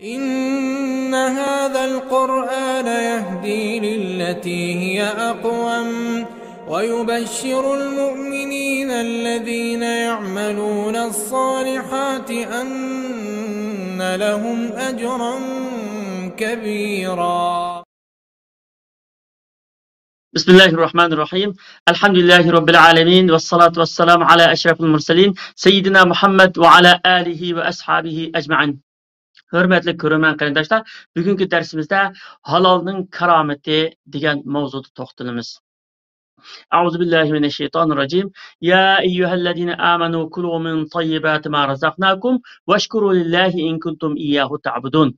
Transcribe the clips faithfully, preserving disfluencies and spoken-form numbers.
إن هذا القرآن يهدي للتي هي أقوم ويبشر المؤمنين الذين يعملون الصالحات أن لهم أجرا كبيرا. بسم الله الرحمن الرحيم. الحمد لله رب العالمين. والصلاة والسلام على أشرف المرسلين سيدنا محمد وعلى آله وأصحابه أجمعين. ھۆرمەتلىك كۆرۈرمەن قېرىنداشلار، بۈگۈنكى دەرسىمىزدە ھالالنىڭ كارامىتى دېگەن ماۋزۇدا توختىلىمىز. أعوذ بالله من الشيطان الرجيم. يا أيها الذين آمنوا كلوا من طيبات ما رزقناكم واشكروا لله إن كنتم إياه تعبدون.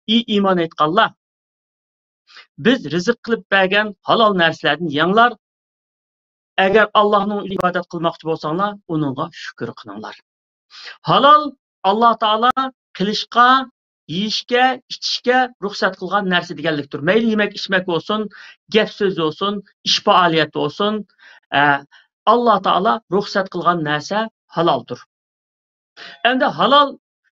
ئى ئىمان ئېيتقانلار، بىز رىزىق قىلىپ بەرگەن ھالال نەرسىلەردىن يەڭلار. ئەگەر ئاللاھنىڭ ئۆزىگە ئىبادەت قىلماقچى بولساڭلار، ئۇنىڭغا شۈكۈر قىلىڭلار. ھالال ئاللا تائالا قىلىشقا، يېيىشكە، ئىچىشكە رۇخسەت قىلغان نەرسە دېگەنلىكتۇر. مەيلى يېمەك ئىچمەك بولسۇن، گەپ سۆز بولسۇن، ئىش پائالىيەت بولسۇن، ئە، ئاللا تائالا رۇخسەت قىلغان نەرسە ھالالدۇر. ئەمدى ھالال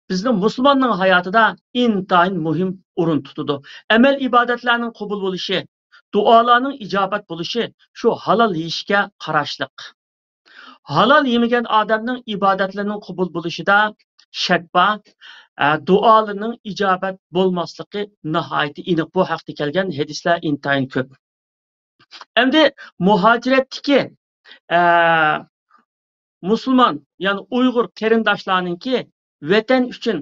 بىزنىڭ مۇسۇلماننىڭ ھاياتىدا ئىنتايىن مۇھىم ئورۇن تۇتىدۇ. ئەمەل ئىبادەتلەرنىڭ قوبۇل بولۇشى، دۇئالارنىڭ ئىجابەت بولۇشى شۇ ھالال يېيىشكە قاراشلىق. ھالال يېمىگەن ئادەمنىڭ ئىبادەتلىرىنىڭ قوبۇل بولۇشىدا شەك بار، ئە، دۇئالىرىنىڭ ئىجابەت بولماسلىقى ناھايىتى ئېنىق. بۇ ھەقتە كەلگەن ھەدىسلەر ئىنتايىن كۆپ. ئەمدى مۇھاجىرەتتىكى، ئە، مۇسۇلمان، يەنى ئۇيغۇر قېرىنداشلارنىڭكى ۋەتەن ئۈچۈن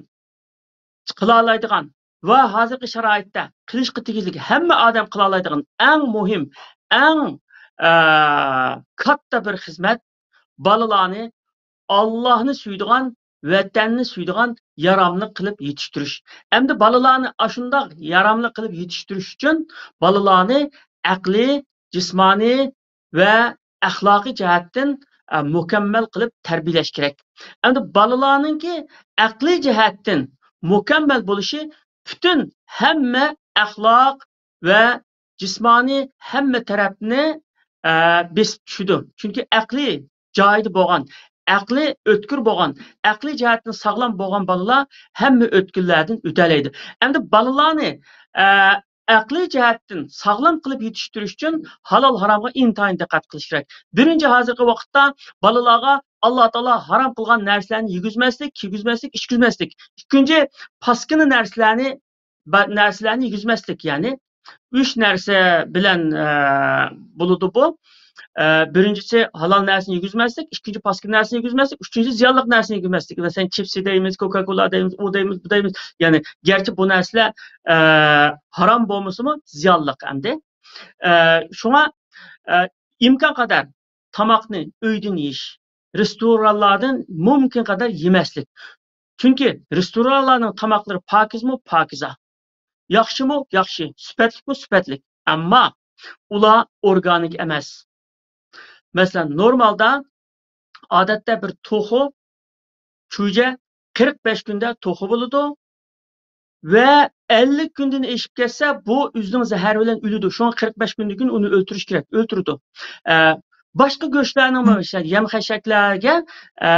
قىلالايدىغان ۋە ھازىرقى شارائىتتا قىلىشقا تېگىشلىك ھەممە ئادەم قىلالايدىغان ئەڭ مۇھىم، ئەڭ، ئە، كاتتا بىر خىزمەت، بالىلارنى ئاللاھنى سۆيىدىغان، ۋەتەننى سۆيىدىغان ياراملىق قىلىپ يېتىشتۈرۈش. ئەمدى بالىلارنى ئاشۇنداق ياراملىق قىلىپ يېتىشتۈرۈش ئۈچۈن بالىلارنى ئەقلىي، جىسمانىي ۋە ئەخلاقىي جەھەتتىن، ئە، مۇكەممەل قىلىپ تەربىيەلەش كېرەك. ئەمدى بالىلارنىڭكى ئەقلىي جەھەتتىن مۇكەممەل بولۇشى پۈتۈن ھەممە ئەخلاق ۋە جىسمانىي ھەممە تەرەپنى، ئە، بېسىپ چۈشىدۇ. چۈنكى ئەقلى جايىدا بولغان، ئەقلى ئۆتكۈر بولغان، ئەقلىي جەھەتتىن ساغلام بولغان بالىلار ھەممە ئۆتكۈنلەردىن ئۆتەلەيدۇ. ئەمدى بالىلارنى، ئە، ئەقلىي جەھەتتىن ساغلام قىلىپ يېتىشتۈرۈش ئۈچۈن ھالال ھارامغا ئىنتايىن دىققەت قىلىش كېرەك. بىرىنچى، ھازىرقى ۋاقىتتا بالىلارغا ئاللا تائالا ھارام قىلغان نەرسىلەرنى يېگۈزمەسلىك، كىيگۈزمەسلىك، ئىچكۈزمەسلىك. ئىككىنچى، پاسكىنا نەرسىلەرنى، بە-، نەرسىلەرنى يېگۈزمەسلىك، يەنى ئۈچ نەرسە بىلەن، ئە، بولىدۇ بۇ. ئە، بىرىنچىسى، ھالال نەرسىنى يېگۈزمەسلىك، ئىككىنچى، پاسكىنا نەرسىنى يېگۈزمەسلىك، ئۈچىنچى، زىيانلىق نەرسىنى يېگۈزمەسلىك. مەسىلەن، چىپسى دەيمىز، كوكا كولا دەيمىز، ئۇ دەيمىز، بۇ دەيمىز. يەنى، گەرچە بۇ نەرسىلەر، ئە، ھارام بولمىسىمۇ، زىيانلىق ئەمدى. ئە، شۇڭا، ئە، ئىمكان قەدەر تاماقنى ئۆيدىن يېيىش، رېستورانلاردىن مۇمكىن قەدەر يېمەسلىك. چۈنكى رېستورانلارنىڭ تاماقلىرى پاكىزمۇ؟ پاكىزا. ياخشىمۇ؟ ياخشى. سۈپەتلىكمۇ؟ سۈپەتلىك. ئەمما ئۇلار ئورگانىك ئەمەس. مەسىلەن، نورمالدا، ئادەتتە بىر توخۇ، چۈجە قىرىق بەش كۈندە توخۇ بولىدۇ. ۋە ئەللىك كۈندىن ئېشىپ كەتسە، بۇ ئۆزىنىڭ زەھىرى بىلەن ئۆلىدۇ. شۇڭا قىرىق بەش كۈندىن كېيىن ئۇنى ئۆلتۈرۈش كېرەك، ئۆلتۈرىدۇ. ئە، باشقا گۆشلەرنىڭمۇ، مم، مىسال، يەم-خەشەكلەرگە، ئە،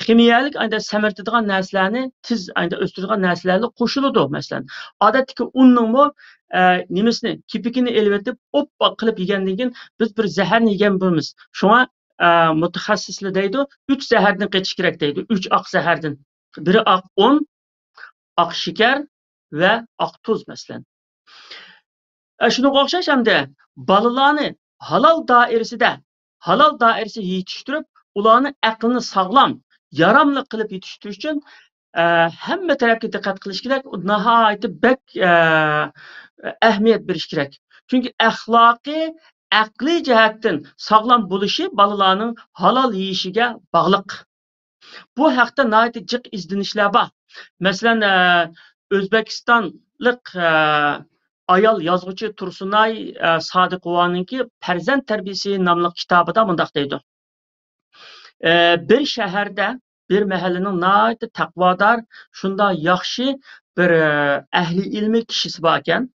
خىمىيەلىك ئايدا سەمرىتىدىغان نەرسىلەرنى، تېز ئايدا ئۆستۈرىدىغان نەرسىلەرنى قوشۇلىدۇ. مەسىلەن، ئادەتتىكى ئۇننىڭمۇ، ئە، نېمىسىنى، كېپىكىنى ئېلىۋېتىپ، ئوپپا قىلىپ يېگەندىن كېيىن، بىز بىر زەھەرنى يېگەن بولىمىز. شۇڭا، ئە، مۇتەخەسسىسلەر دەيدۇ، ئۈچ زەھەردىن قېچىش كېرەك دەيدۇ. ئۈچ ئاق زەھەردىن. بىرى ئاق ئۇن، ئاق شېكەر ۋە ئاق تۇز، مەسىلەن. ئە، شۇنىڭغا ئوخشاش ئەمدى بالىلارنى ھالال دائىرىسىدە، ھالال دائىرىسىدە يېتىشتۈرۈپ، ئۇلارنى ئەقلىنى ساغلام، ياراملىق قىلىپ يېتىشتۈرۈش ئۈچۈن، ئە، ھەممە تەرەپكە دىققەت قىلىش كېرەك. ناھايىتى بەك، ئە، ئەھمىيەت بېرىش كېرەك. چۈنكى ئەخلاقى، ئەقلىي جەھەتتىن ساغلام بولۇشى بالىلارنىڭ ھالال يېيىشىگە باغلىق. بۇ ھەقتە ناھايىتى جىق ئىزدىنىشلەر بار. مەسىلەن، ئە، ئۆزبېكىستانلىق، ئە، ئايال يازغۇچى تۇرسۇنئاي، ئە، سادىقوۋانىڭكى پەرزەنت تەربىيەسى ناملىق كىتابىدا مۇنداق دەيدۇ. ئە، بىر شەھەردە، بىر مەھەللىنىڭ ناھايىتى تەقۋادار، شۇنداق ياخشى بىر، ئە، ئەھلى ئىلمىي كىشىسى باركەن.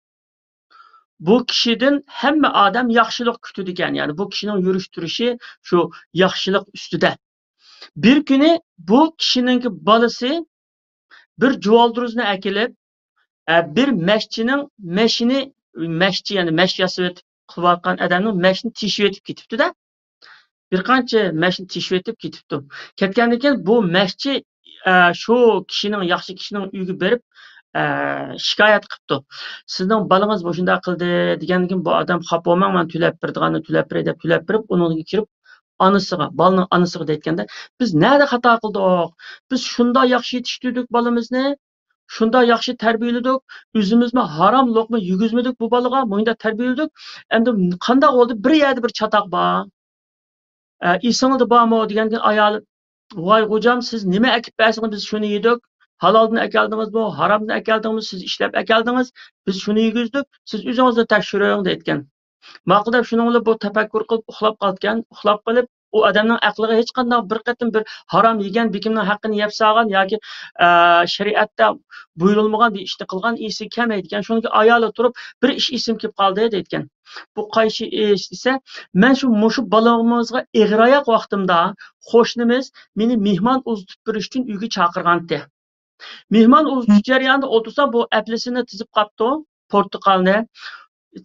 بۇ كىشىدىن ھەممە ئادەم ياخشىلىق كۈتىدىكەن، يەنى بۇ كىشىنىڭ يۈرۈش تۇرۇشى شۇ ياخشىلىق ئۈستىدە. بىر كۈنى بۇ كىشىنىڭكى بالىسى بىر جۇۋالدۇرۇزنى ئەكېلىپ، ئە، بىر مەشچىنىڭ مەشىنى، مەشچى، يەنى مەش ياسىۋېتىپ قىلىۋاتقان ئادەمنىڭ مەشنى تېشىۋېتىپ كېتىپتۇ-دە. بىر قانچە مەشنى تېشىۋېتىپ كېتىپتۇ. كەتكەندىن كېيىن بۇ مەشچى، ئە، شۇ كىشىنىڭ، ياخشى كىشىنىڭ ئۆيىگە بېرىپ، ئە، شىكايەت قىپتۇ. «سىزنىڭ بالىڭىز مۇشۇنداق قىلدى» دېگەندىن كېيىن، بۇ ئادەم، «خاپا بولماڭ، مەن تۆلەپ بېرىدىغاننى تۆلەپ بېرەي» دەپ تۆلەپ بېرىپ، ئۇنىڭ ئۆيىگە كىرىپ، ئانىسىغا، بالىنىڭ ئانىسىغا دەيدىكەن-دە، «بىز نەدە خاتا قىلدۇق؟ بىز شۇنداق ياخشى يېتىشتۈردۇق بالىمىزنى، شۇنداق ياخشى تەربىيەلىدۇق، ئۆزىمىزمۇ ھارام لوقما يېگۈزمىدۇق بۇ بالىغا، مۇشۇنداق تەربىيەلىدۇق. ئەمدى قانداق بولدى؟ بىر يەردە بىر چاتاق بار. ئە، ئېسىڭىزدە بارمۇ؟» دېگەندىن كېيىن ئايالى، «ۋاي خوجام، سىز نېمە ئەكىپ بەرسىڭىز، بىز شۇنى يېدۇق. ھالالدىن ئەكەلدىڭىزمۇ، ھارامدىن ئەكەلدىڭىزمۇ، سىز ئىشلەپ ئەكەلدىڭىز، بىز شۇنى يېگۈزدۇق، سىز ئۆزىڭىزنى تەكشۈرۈڭ» دەيدىكەن. ماقۇل دەپ شۇنىڭ بىلەن بۇ تەپەككۇر قىلىپ ئۇخلاپ قالىدىكەن. ئۇخلاپ قېلىپ، ئۇ ئادەمنىڭ ئەقلىگە ھېچقانداق بىر قېتىم بىر ھارام يېگەن، بېكىمنىڭ ھەققىنى يەپ سالغان ياكى، ئە، شەرىئەتتە بۇيرۇلمىغان بىر ئىشنى قىلغان ئېسىگە كەلمەيدىكەن. شۇنىڭ كېيىن ئايالى تۇرۇپ، «بىر ئىش ئېسىمگە كېلىپ قالدى» دەيدىكەن. بۇ قايسى ئىش دېسە، مەن شۇ، مۇشۇ بالىڭىزغا ئېغىر ئاياق ۋاقتىمدا قوشنىمىز مېنى مېھمان ئۇزىتىپ بېرىش ئۈچۈن ئۆيگە چاقىرغانتى. مېھمان ئۇزىتىش جەريانىدا ئولتۇرسام، بۇ ئەپلىسىنى تىزىپ قاپتۇ، پورتۇقالنى.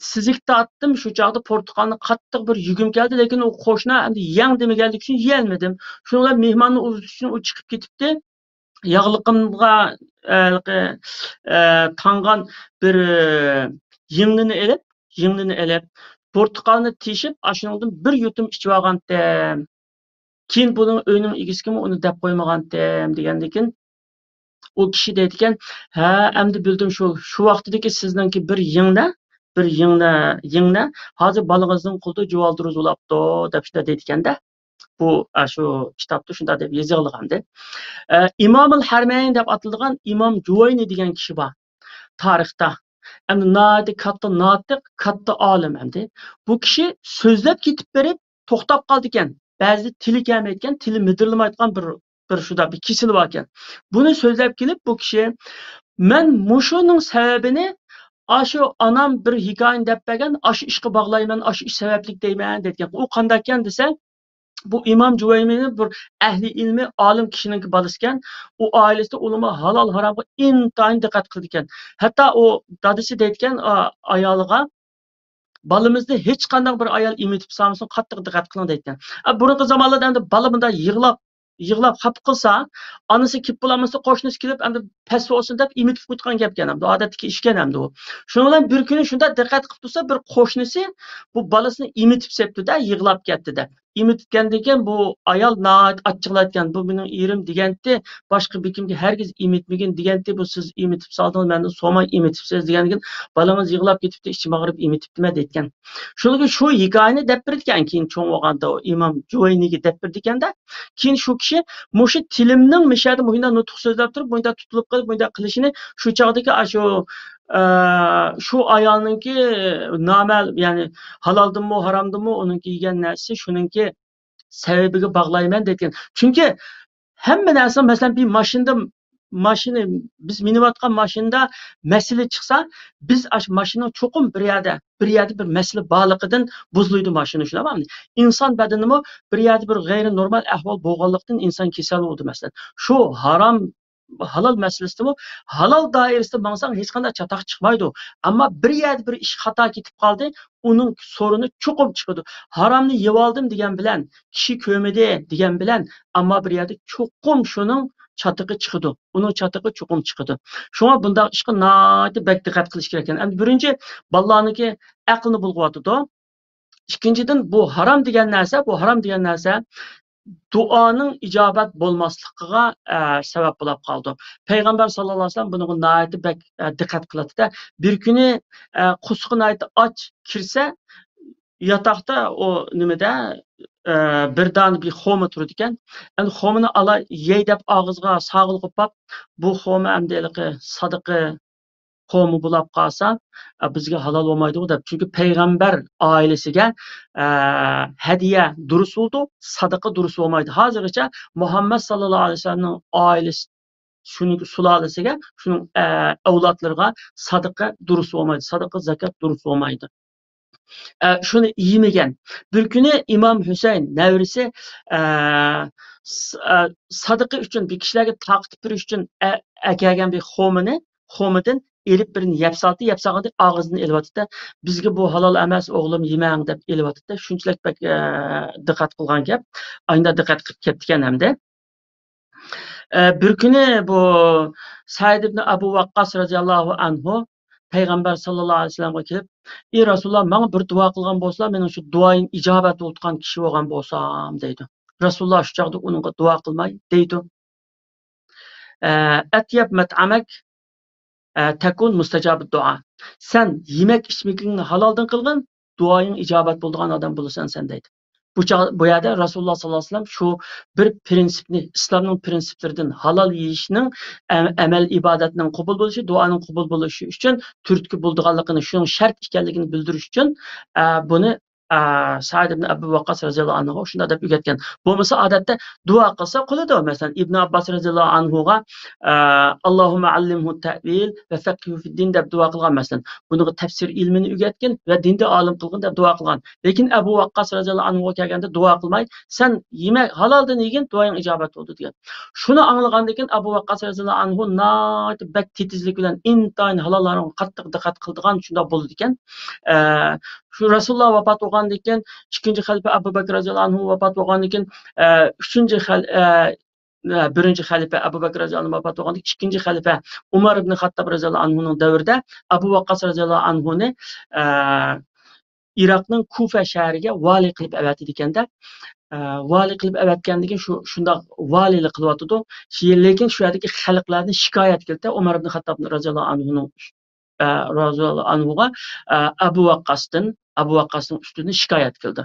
سىزىكتە ئاتتىم، شۇ چاغدا پورتۇقالنى قاتتىق بىر يېگۈم كەلدى، لەكىن ئۇ قوشنا ئەمدى يەڭ دېمىگەنلىكى ئۈچۈن يېيەلمىدىم. شۇنىڭ بىلەن مېھماننى ئۇزىتىش ئۈچۈن ئۇ چىقىپ كېتىپتى. ياغلىقىمغا، ئە، ھېلىقى، ئە، تاڭغان بىر، ئە، يىڭنىنى ئېلىپ، يىڭنىنى ئېلىپ، پورتۇقالنى تېشىپ، ئاشۇنىڭدىن بىر يۇتۇم ئىچىۋالغانتىم. كېيىن بۇنىڭ ئۆينىڭ ئىگىسىگىمۇ ئۇنى دەپ قويمىغانتىم، دېگەندىكىن، ئۇ كىشى دەيدىكەن، ھە، ئەمدى بىلدىم، شۇ، شۇ ۋاقتىدىكى سىزنىڭكى بىر يىڭنە، بىر يىڭنە، يىڭنە، ھازىر بالىڭىزنىڭ قولىدا جۇۋالدۇرۇز بولاپتۇ، دەپ شۇنداق دەيدىكەن-دە. بۇ، ئە، شۇ كىتابتا شۇنداق دەپ يېزىۋالغانىدى. ئە، ئىمامۇل ھەرمەين دەپ ئاتىلىدىغان ئىمام جۇۋەينى دېگەن كىشى بار تارىختا. ئەمدى ناھايىتى كاتتا ناتىق، كاتتا ئالىم ئەمدى. بۇ كىشى سۆزلەپ كېتىپ بېرىپ توختاپ قالىدىكەن. بەزىدە تىلى كەلمەيدىكەن، تىلى مىدىرلىمايدىغان بىر، بىر شۇنداق بىر كېسىلى باركەن. بۇنى سۆزلەپ كېلىپ بۇ كىشى، مەن مۇشۇنىڭ سەۋەبىنى ئاشۇ ئانام بىر ھېكايىنى دەپ بەرگەن، ئاشۇ ئىشقا باغلايمەن، ئاشۇ ئىش سەۋەبلىك دەيمەن دەيدىكەن. ئۇ قانداقكەن دېسە، بۇ ئىمام جۇۋەينى بىر ئەھلى ئىلمى، ئالىم كىشىنىڭكى بالىسىكەن. ئۇ ئائىلىسىدە ئۇلىمۇ ھالال ھارامغا ئىنتايىن دىققەت قىلىدىكەن. ھەتتا ئۇ دادىسى دەيدىكەن، ئا-، ئايالىغا، «بالىمىزنى ھېچقانداق بىر ئايال ئېمىتىپ سالمىسۇن، قاتتىق دىققەت قىلىڭ» دەيدىكەن. ئە، بۇرۇنقى زامانلاردا ئەمدى بالا مۇنداق يىغلاپ، يىغلاپ خاپا قىلسا، ئانىسى كېلىپ بولالمىسا، قوشنىسى كېلىپ، ئەمدى پەس بولسۇن دەپ ئېمىتىپ قويىدىغان گەپكەن ئەمدى. ئادەتتىكى ئىشكەن ئەمدى ئۇ. شۇنىڭ بىلەن بىر كۈنى شۇنداق دىققەت قىلىپ تۇرسا، بىر قوشنىسى بۇ بالىسىنى ئېمىتىپ سېپتۇ-دە، يىغلاپ كەتتى دەپ. ئېمىتكەندىن كېيىن بۇ ئايال ناھايىتى ئاچچىقلايدىكەن، «بۇ مېنىڭ ئېرىم» دېگەنتى، «باشقا بېكىمگە ھەرگىز ئېمىتمىگىن» دېگەنتى، «بۇ سىز ئېمىتىپ سالدىڭىز، مەندىن سورىماي ئېمىتىپسىز» دېگەندىن كېيىن، «بالىڭىز يىغلاپ كېتىپتۇ، ئىچىم ئاغرىپ ئېمىتىپتىمەن» دەيدىكەن. شۇنىڭ كېيىن شۇ ھېكايىنى دەپ بېرىدىكەن، كېيىن چوڭ بولغاندا ئۇ ئىمام جۇۋەينىگە دەپ بېرىدىكەن-دە. كېيىن شۇ كىشى مۇشۇ تىلىمنىڭ مىشەدە مۇشۇنداق نۇتۇق سۆزلەپ تۇرۇپ، مۇشۇنداق تۇتۇلۇپ قېلىپ، مۇشۇنداق قىلىشىنى شۇ چاغدىكى ئاشۇ، ئە، شۇ ئايالنىڭكى نامەل-، يەنى ھالالدىنمۇ، ھارامدىنمۇ ئۇنىڭكى يېگەن نەرسىسى شۇنىڭكى سەۋەبىگە باغلايمەن دەيدىكەن. چۈنكى ھەممە نەرسە، مەسىلەن، بىر ماشىنىدا، ماشىنا، بىز مىنىۋاتقان ماشىنىدا مەسىلە چىقسا، بىز ئاشۇ ماشىنىنىڭ چوقۇم بىر يەردە، بىر يەردە بىر مەسىلە بارلىقىدىن بۇزۇلىدۇ ماشىنا، شۇنداقمۇ؟ ئىنسان بەدىنىمۇ بىر يەردە بىر غەيرىي نورمال ئەھۋال بولغانلىقتىن ئىنسان كېسەل بولىدۇ، مەسىلەن. شۇ ھارام، ھالال مەسىلىسىدىمۇ، ھالال دائىرىسىدا ماڭساڭ ھېچقانداق چاتاق چىقمايدۇ. ئەمما بىر يەردە بىر ئىش خاتا كېتىپ قالدى، ئۇنىڭ سورۇنى چوقۇم چىقىدۇ. ھارامنى يېۋالدىم دېگەن بىلەن، كىشى كۆرمىدى دېگەن بىلەن، ئەمما بىر يەردە چوقۇم شۇنىڭ چاتىقى چىقىدۇ. ئۇنىڭ چاتىقى چوقۇم چىقىدۇ. شۇڭا بۇنداق ئىشقا ناھايىتى بەك دىققەت قىلىش كېرەك ئىكەن. ئەمدى بىرىنچى، بالىلارنىڭكى ئەقلىنى بۇلغىۋاتىدۇ. ئىككىنچىدىن، بۇ ھارام دېگەن نەرسە، بۇ ھارام دېگەن نەرسە دۇئانىڭ ئىجابەت بولماسلىقىغا، ئە، سەۋەب بولاپ قالىدۇ. پەيغەمبەر ساللاللاھۇ ئەلەيھى ۋەسەللەم بۇنىڭغا ناھايىتى بەك، ئە، دىققەت قىلاتتى-دە. بىر كۈنى، ئە، قورسىقى ناھايىتى ئاچ كىرسە، ياتاقتا ئۇ نېمىدە، ئە، بىر دانە بىر خورما تۇرىدىكەن. ئەمدى خورمىنى ئالاي يەي دەپ ئاغزىغا ساغىلغا پاپ، بۇ خورما ئەمدى ھېلىقى سادىقە خورما بولاپ قالسا، ئە، بىزگە ھالال بولمايدىغۇ دەپ. چۈنكى پەيغەمبەر ئائىلىسىگە، ئە، ھەدىيە دۇرۇس بولىدۇ، سادىقە دۇرۇس بولمايدۇ. ھازىرغىچە مۇھەممەد ساللاللاھۇ ئەلەيھى ۋەسەللەمنىڭ ئائىلىسى، شۇنىڭ سۇلالىسىگە، شۇنىڭ، ئە، ئەۋلادلىرىغا سادىقە دۇرۇس بولمايدۇ، سادىقە، زاكات دۇرۇس بولمايدۇ. ئە، شۇنى يېمىگەن. بىر كۈنى ئىمام ھۈسەيىن نەۋرىسى، ئە، س-، ئە، سادىقە ئۈچۈن، بىر كىشىلەرگە تارقىتىپ بېرىش ئۈچۈن ئە-، ئەكەلگەن بىر خورمىنى، خورمىدىن ئېلىپ بىرنى يەپ سالدى، يەپ سالغاندا ئاغزىدىن ئېلىۋاتىدۇ. بىزگە بۇ ھالال ئەمەس ئوغلۇم، يېمەڭ دەپ ئېلىۋاتىدۇ. شۇنچىلىك بەك، ئە، دىققەت قىلغان گەپ. ئاينىدا دىققەت قىلىپ كەپتىكەن ھەمدە. ئە، بىر كۈنى بۇ سەئىد ئىبن ئەبۇ ۋەققاس رەزىياللاھۇ ئەنھۇ پەيغەمبەر ساللاللاھۇ ئەلەيھى ۋەسەللەمگە كېلىپ، ئى رەسۇلاللا، ماڭا بىر دۇئا قىلغان بولسىلا، مېنىڭ شۇ دۇئايىم ئىجابەت بولىدىغان كىشى بولغان بولسام، دەيدۇ. رەسۇلاللا شۇ چاغدا ئۇنىڭغا دۇئا قىلماي دەيدۇ. ئە، ئەتيەب مەتئەمەك، ئە، تەكۇن مۇستەجابىد دۇئا. سەن يېمەك ئىچمىكىڭنى ھالالدىن قىلغىن، دۇئايىڭ ئىجابەت بولىدىغان ئادەم بولىسەن سەن، دەيدۇ. بۇ چاغ-، بۇ يەردە رەسۇلۇللا ساللاللاھۇ ئەلەيھى ۋەسەللەم شۇ بىر پرىنسىپنى، ئىسلامنىڭ پرىنسىپلىرىدىن ھالال يېيىشنىڭ ئەم-، ئەمەل ئىبادەتنىڭ قوبۇل بولۇشى، دۇئانىڭ قوبۇل بولۇشى ئۈچۈن تۈرتكە بولىدىغانلىقىنى، شۇنىڭ شەرت ئىكەنلىكىنى بىلدۈرۈش ئۈچۈن، ئە، بۇنى، ئە، سەئىد ئىبن ئەبۇ ۋەققاس رەزىياللاھۇ ئەنھۇغا شۇنداق دەپ ئۆگەتكەن. بولمىسا ئادەتتە دۇئا قىلسا قىلىدۇ. مەسىلەن، ئىبن ئابباس رەزىياللاھۇ ئەنھۇغا، ئە، «ئاللاھۇممە ئەللىمھۇ تەئۋىل ۋە فەققىھۇ فىددىن» دەپ دۇئا قىلغان. مەسىلەن، بۇنىڭغا تەپسىر ئىلمىنى ئۆگەتكىن ۋە دىندا ئالىم قىلغىن دەپ دۇئا قىلغان. لېكىن ئەبۇ ۋەققاس رەزىياللاھۇ ئەنھۇغا كەلگەندە دۇئا قىلماي، سەن يېمەك ھالالدىن يېگىن، دۇئايىڭ ئىجابەت بولىدۇ دېگەن. شۇنى ئاڭلىغاندىن كېيىن ئەبۇ ۋەققاس رەزىياللاھۇ ئەنھۇ ناھايىتى بەك تېتىزلىك بىلەن ئىنتايىن ھالال ھارامغا قاتتىق دىققەت قىلىدىغان شۇنداق بولىدىكەن. ئە، شۇ رەسۇلۇللا ۋاپات بولغاندىن كېيىن، ئىككىنچى خەلىپە ئەبۇ بەكرى رەزىياللاھۇ ئەنھۇ ۋاپات بولغاندىن كېيىن، ئە، ئۈچىنچى خەل-، ئە، ئە، بىرىنچى خەلىپە ئەبۇ بەكرى رەزىياللاھۇ ئەنھۇ ۋاپات بولغاندىن كېيىن، ئىككىنچى خەلىپە ئۇمار ئىبن خەتتاب رەزىياللاھۇ ئەنھۇنىڭ دەۋرىدە ئەبۇ ۋەققاس رەزىياللاھۇ ئەنھۇنى، ئە، ئىراقنىڭ كۇفە شەھىرىگە ۋالىي قىلىپ ئەۋەتىدىكەن-دە. ئە، ۋالىي قىلىپ ئەۋەتكەندىن كېيىن شۇ، شۇنداق ۋالىيلىق قىلىۋاتىدۇ. شۇ، لېكىن شۇ يەردىكى خەلقلەردىن شىكايەت كېلىدۇ ئۇمار ئىبن خەتتاب رەزىياللاھۇ ئەنھۇنىڭ ئۈست-، ئە، رەزىياللاھۇ ئەنھۇغا، ئە، ئەبۇ ۋەققاستىن، ئەبۇ ۋەققاسنىڭ ئۈستىدىن شىكايەت كېلىدۇ.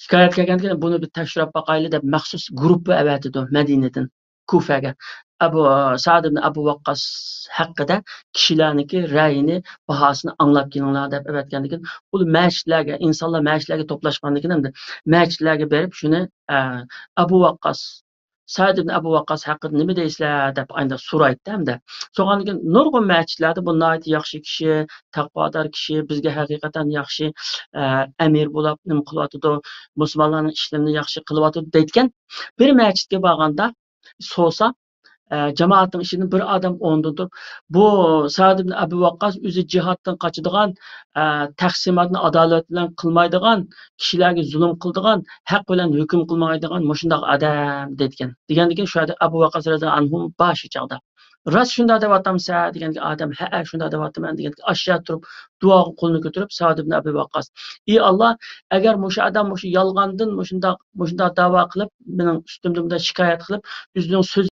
شىكايەت كەلگەندىكىن، بۇنى بىر تەكشۈرۈپ باقايلى دەپ مەخسۇس گۇرۇپپا ئەۋەتىدۇ مەدىنىدىن كۇفەگە. ئەبۇ، سەئد ئىبن ئەبۇ ۋەققاس ھەققىدە كىشىلەرنىڭكى رەيىنى، باھاسىنى ئاڭلاپ كېلىڭلار دەپ ئەۋەتكەندىكىن، ئۇ مەسچىتلەرگە، ئىنسانلار مەسچىتلەرگە توپلاشقاندىكىن، ئەمدى مەسچىتلەرگە بېرىپ شۇنى، ئە، ئەبۇ ۋەققاس، سەئد ئىبن ئەبۇ ۋەققاس ھەققىدە نېمە دەيسىلەر دەپ ئاينىدا سورايتتى ئەمدى. سورىغاندىن كېيىن نۇرغۇن مەسچىتلەردە بۇ ناھايىتى ياخشى كىشى، تەقۋادار كىشى، بىزگە ھەقىقەتەن ياخشى، ئە، ئەمىر بولاپ نېمە قىلىۋاتىدۇ، مۇسۇلمانلارنىڭ ئىشلىرىنى ياخشى قىلىۋاتىدۇ دەيدىكەن. بىر مەسچىتكە بارغاندا سورىسا، ئە، جامائەتنىڭ ئىچىدىن بىر ئادەم ئورنىدىن تۇرۇپ، بۇ سەئد ئىبن ئەبۇ ۋەققاس ئۆزى جىھادتىن قاچىدىغان، ئە، تەقسىماتنى ئادالەت بىلەن قىلمايدىغان، كىشىلەرگە زۇلۇم قىلىدىغان، ھەق بىلەن ھۆكۈم قىلمايدىغان مۇشۇنداق ئادەم دەيدىكەن. دېگەندىكىن شۇ يەردە ئەبۇ ۋەققاس رەزىياللاھۇ ئەنھۇ بار شۇ چاغدا. راست شۇنداق دەۋاتامسەن؟ دېگەندىكىن ئادەم، ھەئە، شۇنداق دەۋاتىمەن دېگەندىكىن ئاشۇ يەردە تۇرۇپ دۇئاغا قولىنى كۆتۈرۈپ سەئد ئىبن ئەبۇ ۋەققاس، ئى ئاللا، ئەگەر مۇشۇ ئادەم مۇشۇ يالغاندىن مۇشۇنداق، مۇشۇنداق دەۋا قىلىپ، مېنىڭ ئۈستۈمدە مۇنداق شىكايەت قىلىپ، ئۆزىنىڭ سۆز